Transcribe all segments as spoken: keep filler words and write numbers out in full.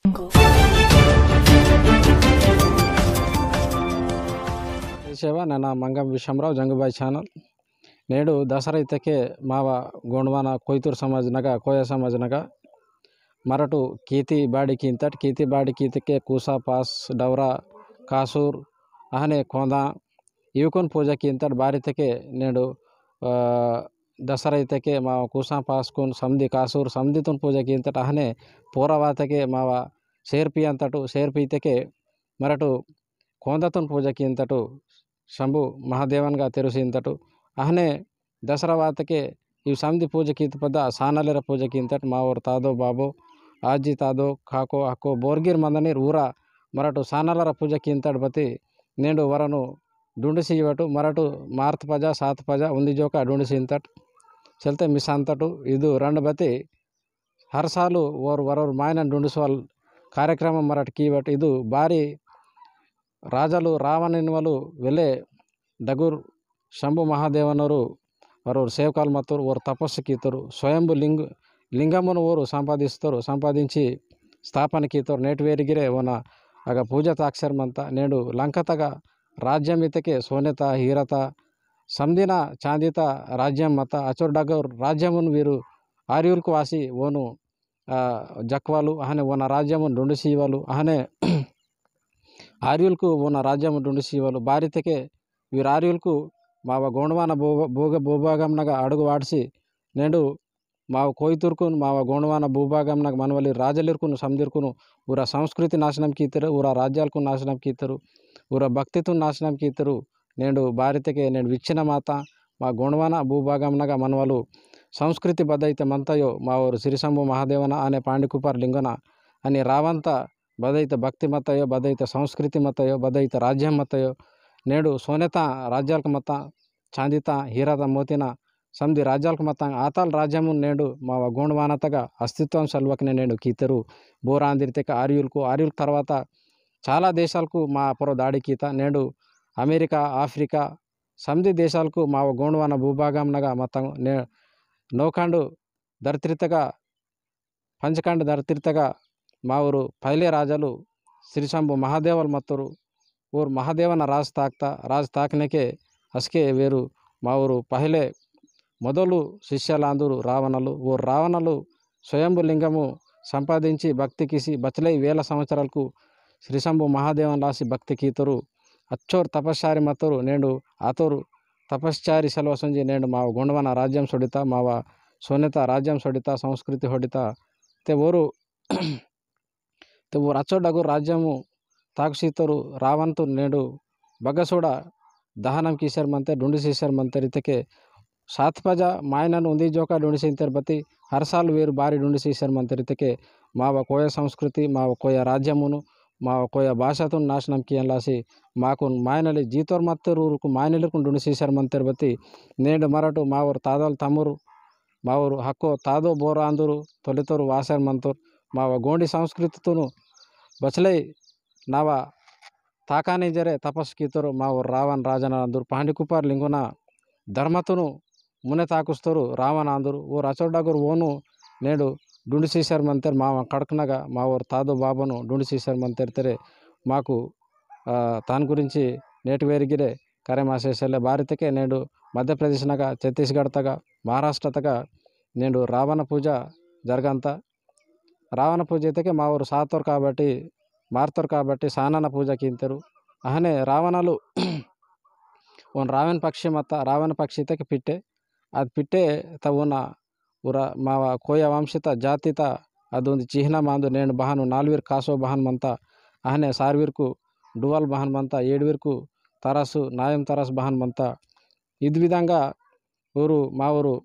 सेवा नना मंगम विषमराव जंगुबाई channel। नेडु दसरा इतके मावा गोंडवाना कोइतुर समाज नगा, कोया समाज नगा मरटु कीती बाड़ी कींतट, कीती बाड़ी कीतके कूसा पास, डवरा, कासूर, अहने कोंदा, इवकुन पूजा कींतट बारी तके नेडु, अ, दसरा इतके मावा कूसा पास कुन समदी कासूर समदी तुन पूजा कींतट, अहने पोरा वातके मावा सेरपी अंतटु, सेरपी इतके मरटु कोंदा तुन पूजा कींतटु, शंभु महादेवनगा तेरुसींतटु, अहने दसरा वातके इव समदी पूजा कीत पदा सानलेरा पूजा कींतट मावोर तादो बाबो, आजी तादो, काको, अक्को, बोरगीर मंदनीर ऊरा मरटु सानलरा पूजा कींतट बती नेंडु वरनु डुंडुसी इवटु मरटु मार्त पजा, सात पजा, उन्दी जोका डुंडुसींतट। चलते मिसांतटु इदु रंड बती हर सालु ओर वरोर मायनन डुंडुसवाल कार्यक्रम मरट कीवट इदु बारी राजलु रावण इनवलु वेले डगुर शंभु महादेवनोरु वरोर सेवकाल मतुर ओर तपस्सु कीतुर स्वयंभु लिंग-, लिंगमुन ओरु संपादिस्तुर, संपादिंची स्थापन कीतुर। नेट वेरिगिरे ओना अग पूजा ताक्सर मंता नेडु लंकतगा राज्यम इतके सोनेता, हीरता, समदिना चांदिता राज्यम मता अचोर डगुर राज्यमुन वीरु आर्युलकु वासी ओनु, आ, जक्वालु, अहने ओना राज्यमुन डुंडुसीवालु, अहने आर्युलकु ओना राज्यमुन डुंडुसीवालु। बारितके वीर आर्युलकु मावा गोंडवाना भूभ-, भूग-, भूभागमनगा अडुगु वाडसी, नेंडु मावा कोइतुरकुन, मावा गोंडवाना भूभागमनगा मनवली राजलिरकुन, समदिरकुन, उरा संस्कृति नाशनम कीतरु, उरा राज्यालकुन नाशनम कीतरु, उरा भक्तितुन नाशनम कीतरु, नेंडु बारितके नेंडु विच्छिन माता, मा गोंडवाना भूभागमनगा मनवलु संस्कृति बदैत मंतयो, मावोर श्री शंभु महादेवना, अने पांडिकुपार लिंगना, अनि रावंत बदैत भक्ति मतयो, बदैत संस्कृति मतयो, बदैत राज्य मतयो, नेंडु सोनेता राज्यालक मता, चांदिता, हीराता, मोतिना, समदी राज्यालक मता, आताल राज्यमुन नेंडु मावा गोंडवानतगा अस्तित्वम सलवकने नेंडु कीतरु, बोरांदिरतेक आर्युलकु, आर्युलक तरवाता चाला देशालकु मा पोरो दाड़ी कीता, नेंडु अमेरिका, आफ्रिका, समदी देशालकु माव गोंडवाना भूभागमनगा मतंग ने नौखंड धरतीतगा, पंचखंड धरतीतगा मावोर पहले राजलु श्री शंभु महादेवल मत्तोर। ओर महादेवन राज ताकता, राज ताकनेके असके वेरु मावोर पहले मोदलु शिष्यलांदुर रावणलु। ओर रावणलु स्वयंभू लिंगमु संपादिंची भक्ति किसी बचलई वेला संवत्सरालकु श्री शंभु महादेवन लासी भक्ति कीतोरु। अच्चोर तपस्सारी मतोरु नेंडु आतोरु तपस्सारी सलवसंजी नेंडु माव गोंडवाना राज्यम सोडिता, माव सोनेता राज्यम सोडिता, संस्कृति होडिता। ते ओरु, ते ओरु अच्चोर डगुर राज्यमु ताकुसीतोरु रावणतु नेंडु बगसोड़ा दहनम कीसर मंते, डुंडी सीसर मंते रीतके सात पजा मायनन उन्दी जोका डुंडिसिंतेर बती हर साल वेरु बारी डुंडिसीसेर मंतेर इतके माव कोया संस्कृति, माव कोया राज्यमुनु, माव कोया भाषातुन नाशनम कियन लासी माकुन मायनली जीतोर मत्तेर ऊरुकु मायनलीकुन डुंडिसीसेर मंतेर बती नेंड मरटु मावोर तादल तमुरु, मावोर हक्को तादो बोर आंदुरु तोलितोरु वासेर मंतोर। माव गोंडी संस्कृतितुनु बचलई नावा ताकाने जरे तपस कीतोरु मावोर रावण राजन आंदुरु। पहांदी कुपार लिंगोना धर्मतुनु मुने ताकुस्तोरु रावण आंदुरु। ओर अच्चोर डगुर ओनु नेंडु डुंडी सीसर मंतेर माव कड़कनगा मावोर तादो बाबोनु डुंडी सीसर मंतेर तेरे माकु, आ, तान गुरिंची नेट वेरिगिरे करेमासेसले बारितके नेंडु मध्य प्रदेश नगा, छत्तीसगढ़ तगा, महाराष्ट्र तगा नेंडु रावण पूजा जरगंता। रावण पूजा इतके मावोर सातोर काबट्टी, मारतोर काबट्टी सानन पूजा कींतेरु। अहने रावणलु ओन रावण पक्षी मत्ता, रावण पक्षी इतके पिट्टे, अद पिट्टे त ओना उरा मावा कोया वंशिता जातिता अदोंदी चिह्न मांदु। नेंड बहनु नालवीर कासो बहन मंता, अहने सारवीरकु डुवल बहन मंता, एडवीरकु तरसु, नायम तरस बहन मंता। इद विधंगा ओरु मावोरु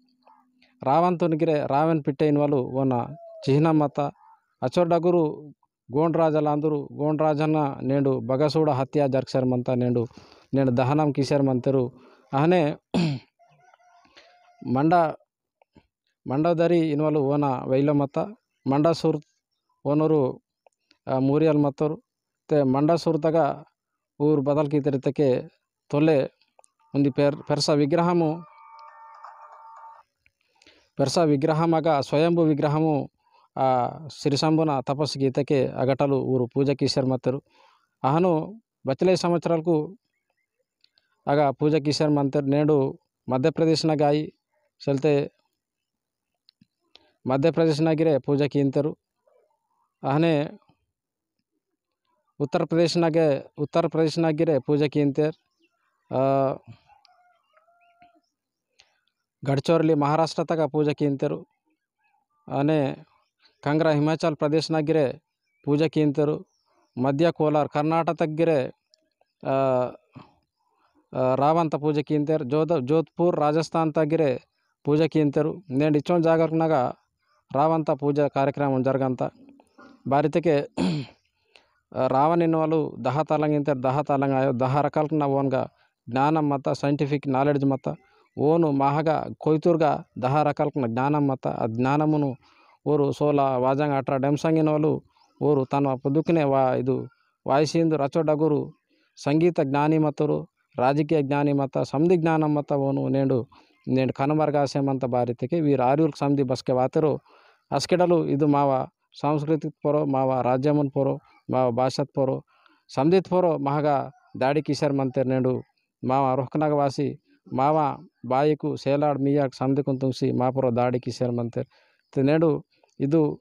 रावण तुनगिरे रावण पिट्टे इनवलु ओना चिह्न मत्ता। अच्चोर डगुरु गोंड राजल आंदुरु, गोंड राजन नेंडु बगसोड़ा हत्या जरगसेर मंता, नेंडु, नेंडु दहनम कीसेर मंतेरु। अहने मंडा, मंडा दरी इनवलु ओना वैलो मत्ता, मंडा सुर ओनोरु, आ, मूरियल मत्तोरु। ते मंडा सुर तगा ऊर बदल कीतेर इतके तोले उन्दी पेर-, पेरसा विग्रहमु, पेरसा विग्रहमगा स्वयंभू विग्रहमु आ सिरिसंबुना तपस्सु कीतेके अगटलु ऊरु पूजा कीसेर मत्तेरु। अहनु बचले संवत्सरालकु अगा पूजा कीसेर मत्तेरु। नेंडु मध्य प्रदेश नगाई सेलते मध्य प्रदेश नगिरे पूजा कींतेरु। अहने उत्तर प्रदेश नगे, उत्तर प्रदेश नगिरे पूजा कींतेर। आ, गढ़चिरोली महाराष्ट्र तगा पूजा कींतेरु। अने कंग्रा हिमाचल प्रदेश नगिरे पूजा कींतेरु। मध्य कोलार कर्नाटक तगिरे, आ, आ, रावंत पूजा कींतेर। जोध-, जोधपुर राजस्थान तगिरे पूजा कींतेरु। नेंड इच्चोन जागरकनगा रावंत पूजा कार्यक्रम जरगंत। बारितके, आ, रावण इनवालु दह तलंग इंतेर, दह तलंग आयो, दह रकालकना ओनगा ज्ञानम मत्ता, scientific knowledge मत्ता, ओनु महगा कोइतुरगा दह रकालकना ज्ञानम मत्ता। आ ज्ञानमुनु ओरु सोला वाजंग अठरा डेमसंग इनवालु ओरु तनवा पुदुकने वा इदु वायसींदु। अचो डगुरु संगीत ज्ञानी मत्तोरु, राजकीय ज्ञानी मत्ता, समदि ज्ञानम मत्ता ओनु नेंडु, नेंड कनमरगासे मंता। बारितके वीर आर्युल समदि बसके वातेरु। अस्केडलु इदु मावा संस्कृतित पोरो, मावा राज्यमुन पोरो, मावा भाषात पोरो, समदित पोरो महगा दाड़ी कीसेर मंतेर। नेंडु मावा रोहकनग वासी, मावा बाईकु, सेलाड़, मियाक समदिकुन तुंगसी मा पोरो दाड़ी कीसेर मंतेर। ते नेंडु इदु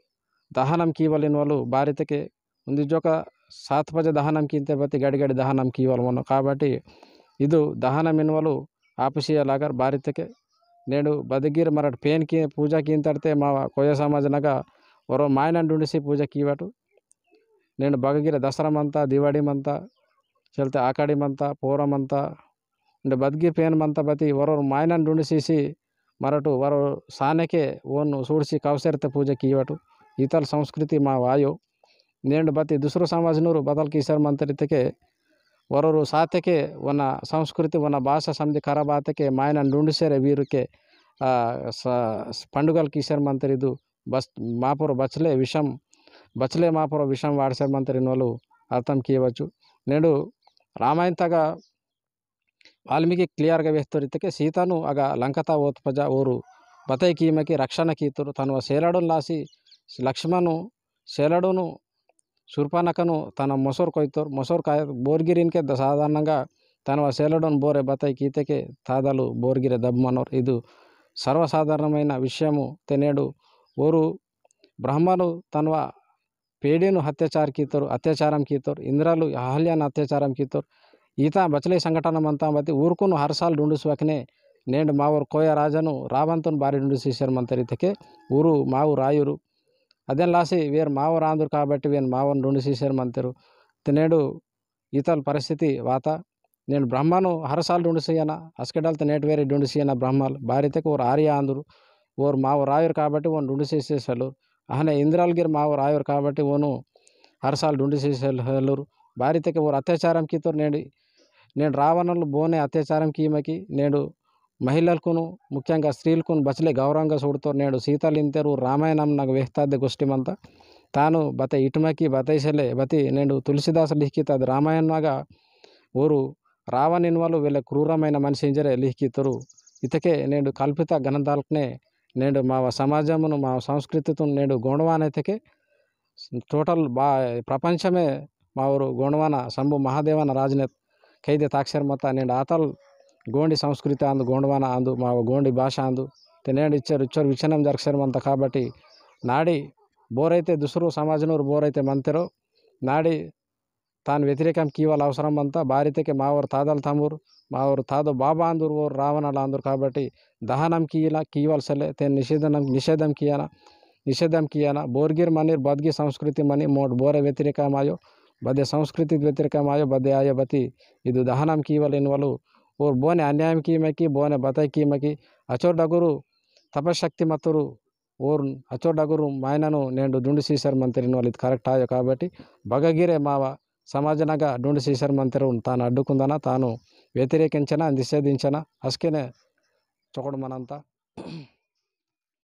दहनम कीवल इनवालु बारितके उन्दी जोका सात बजे दहनम कींते बती गड़ी गड़ी दहनम कीवल मनो। काबटी इदु दहनम इनवालु आपुसिया लागर बारितके। नेंडु बदगिर मरट पेन की पूजा कींतड़ते मावा कोया समाज नगा वरो मायनन डुंडिसी पूजा कीवटु। नेंडु बगगिर दसरा मंता, दिवाड़ी मंता, चलते आकाड़ी मंता, पोरा मंता, इंडे बदगिर पेन मंता बती वरोर मायनन डुंडिसीसी मरटु वरोर सानेके ओन सूड़सी कवसेरते पूजा कीवटु। इतल संस्कृति मा वायो। नेंड बती दुसरो समाज नूरु बदल कीसर मंतरितके वरोर सातेके वना संस्कृति वना भाषा समदि खराब आतेके मायनन डुंडिसेरे वीरुके, आ, स-, स-, पंडुगल कीसर मंतरिदु बस मापुर बचले विषम, बचले मापुर विषम वाड़सर मंतरिन वलु अर्थम कीवचु। नेंडु रामायण तगा वाल्मीकि clear गा वेहतोर इत्तके सीतानु अगा लंकता ओतपजा ओरु बतई कीमकी रक्षण कीतोर। तनवा सेलडोन लासी लक्ष्मणु सेलडोनु शूर्पणखनु तन मोसोर कोइतोर। मोसोर काय बोरगिरिनके द-, साधारणंगा तनवा सेलडोन बोरे बतई कीतेके तादलु बोरगिरे दब्मनोर। इदु सर्वसाधारणमैन विषयमु। तेनेडु ओरु ब्रह्मनु तनवा पेड़ीनु अत्याचार कीतोर, अत्याचारम कीतोर, इंद्रालु अहल्यान अत्याचारम कीतोर। ईता बचले संघटन मंता बती ऊरकुनु हर साल डुंडुसुवकने नेंड मावोर कोया राजनु रावंतुन बारी डुंडुसीसेर मंतरितके ऊरु मावु रायुरु। अदेन लासी वेर मावोर आंदुर काबट्टी वेन मावोन डुंडुसीसेर मंतरु। तेनेडु इतल परिस्थिति वाता। नेंड ब्रह्मनु हर साल डुंडुसियना, अस्केडल ते नेट वेरे डुंडुसियना ब्रह्मल। बारितेके ओर आर्य आंदुर, ओर मावोर आयुर काबट्टी ओन डुंडुसीसेलुर। अहने इंद्राल गिर मावोर आयुर काबट्टी ओनु हर साल डुंडुसीसेलुर। बारितेके ओर अत्याचारम कीतोर। नेंड, नेंड रावणल बोने अत्याचारम कीमकी, नेंडु महिललकुनु, मुख्यंगा स्त्रीलकुनु बचले गौरवंगा सूडतोर। नेंडु सीतल इंतेरु रामायणम नग वेहतादे गोष्टी मंता। तानु बते इटमकी बतैसेले बती नेंडु तुलसीदास लिहिकिताद रामायण नगा ओरु रावण इनवालु वेले क्रूरमैन मनिषि इंजरे लिहिकितोरु। इतके नेंडु कल्पित गणदालकने नेंडु माव समाजमुनु, माव संस्कृतितुन नेंडु गोंडवाना इतके total बा-, प्रपंचमे मावोर गोंडवाना शंभु महादेवना राजनेत कैदे ताकसेर मत्ता। नेंड आतल गोंडी संस्कृति आंदु, गोंडवाना आंदु, माव गोंडी भाषा आंदु। ते नेंड इच्चर इच्चर विचनम जरकसेर मंता काबट्टी नाडी बोरैते दुसरो समाजनूर बोरैते मंतेरो नाडी तान व्यतिरेकम कीवाल अवसरम मंता। बारितेके मावोर तादल तमुर, मावोर तादो बाबा आंदुर, ओर रावणल आंदुर काबट्टी दहनम कीला, कीवाल सेले, तेन निषेधनम, निषेधम कियाना, निषेधम कियाना। बोरगिर मनिर बदगी संस्कृति मनि मोट बोरे व्यतिरेकम आयो, बदे संस्कृति व्यतिरेकम आयो, बदे आयो बती इदु दहनम कीवाल इनवालु। ओर बोने अन्यायम कीमकी, बोने बतई कीमकी, अचोर डगुरु तपशक्ति मतुरु, ओर अचोर डगुरु मायननु नेंडु डुंडुसीसेर मंतेर इनवाल इद correct आयो काबट्टी बगगिरे माव समाजनगा डुंडुसीसेर मंतेर उन तान अड्डुकुंदना, तानु व्यतिरेकिंचना, निषेधिंचना, अस्केने चोकड़ मनंता।